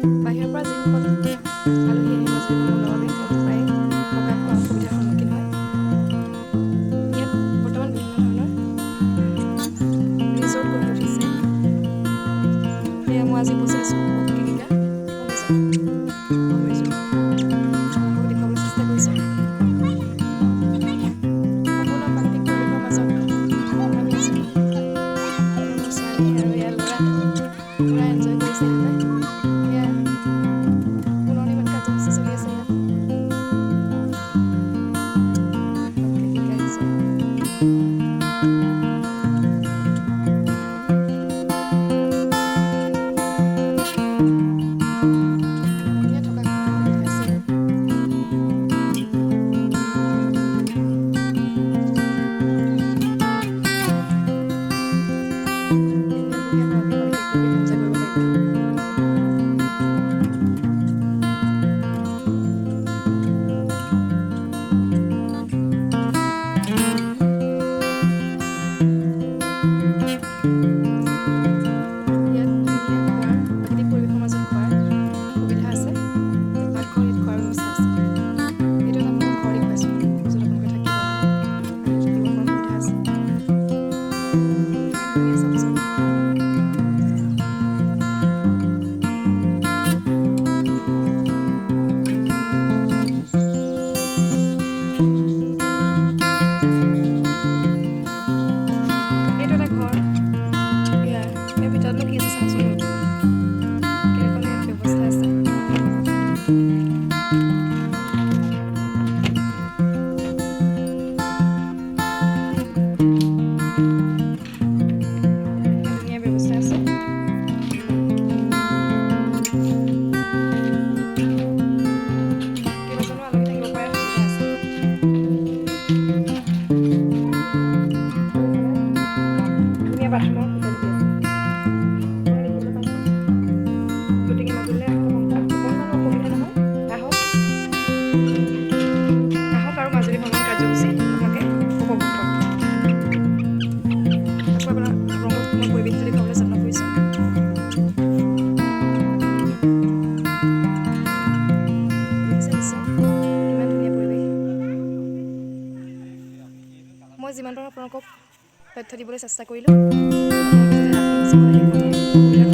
বাহিৰৰ পৰা যিসকল আলহী আহে মাজুলী ভ্ৰমণৰ বাবে, তেওঁলোক প্ৰায়ে থকা খোৱা অসুবিধাৰ সন্মুখীন হয়। ইয়াত বৰ্তমান বিভিন্ন ধৰণৰ ৰিজৰ্ট গঢ়ি উঠিছে। এয়া মই আজি উপস্থিত আছোঁ অগ্নিগিকা হোম ৰিজৰ্ট। আপোনালোকক দেখুৱাবলৈ চেষ্টা কৰিছোঁ। সম্পূৰ্ণ প্ৰাকৃতিক পৰিৱেশৰ মাজত আমি আছোঁ। এয়া মোৰ ছোৱালী আৰু এয়া ল'ৰা, পূৰা এনজয় কৰিছে সিহঁতে। এয়া পুনৰ নিৰ্মাণ কাৰ্যসূচী চলি আছে ইয়াত। অগ্নিশিখা ৰিজৰ্ট। ধুনীয়া থকা খোৱাৰ সুবিধা আছে ইয়াত। ধুনীয়া বঢ়িয়া, আপোনালোকে প্ৰাকৃতিক পৰিৱেশ এনজয় কৰিব পাৰিব। ইয়াত ধুনীয়া খোৱাৰ, প্ৰাকৃতিক পৰিৱেশৰ মাজত খোৱাৰ সুবিধা আছে। পাকঘৰ, ইয়াত খোৱাৰ ব্যৱস্থা আছে। এইটো এটা আপোনালোকক ঘৰ দেখুৱাইছোঁ, য'ত আপোনালোকে থাকিব মানে থাকিব পৰা সুবিধা আছে। ইমান ধুনীয়া, চাওকচোন। এইটো এটা ঘৰ। এয়া ইয়াৰ ভিতৰতনো কি আছে চাওঁচোন ৰ'ব। কেনেকুৱা ইয়াত ব্যৱস্থা আছে। ধুনীয়া ব্যৱস্থা আছে। কেইবাজনো আলহী থাকিব পৰা সুবিধা আছে। আৰু এইফালে ধুনীয়া বাথৰুমৰ ফেচিলিটি আছে, আপোনালোকে দেখিবলৈ পাইছে। গতিকে মাজুলীলৈ আহোঁতে অকণমানো অসুবিধা নহয়। আহক, আহক আৰু মাজুলী ভ্ৰমণ কাৰ্যসূচী আপোনালোকে উপভোগ কৰক। আকৌ আপোনালোকক মই পৰিৱেশটো দেখুৱাবলৈ যত্ন কৰিছোঁ। দেখিছে নিশ্চয় কিমান ধুনীয়া পৰিৱেশ। মই যিমান পাৰোঁ আপোনালোকক তথ্য দিবলৈ চেষ্টা কৰিলোঁ, আপোনালোকে যাতে যিসকল আহি অসুবিধাৰ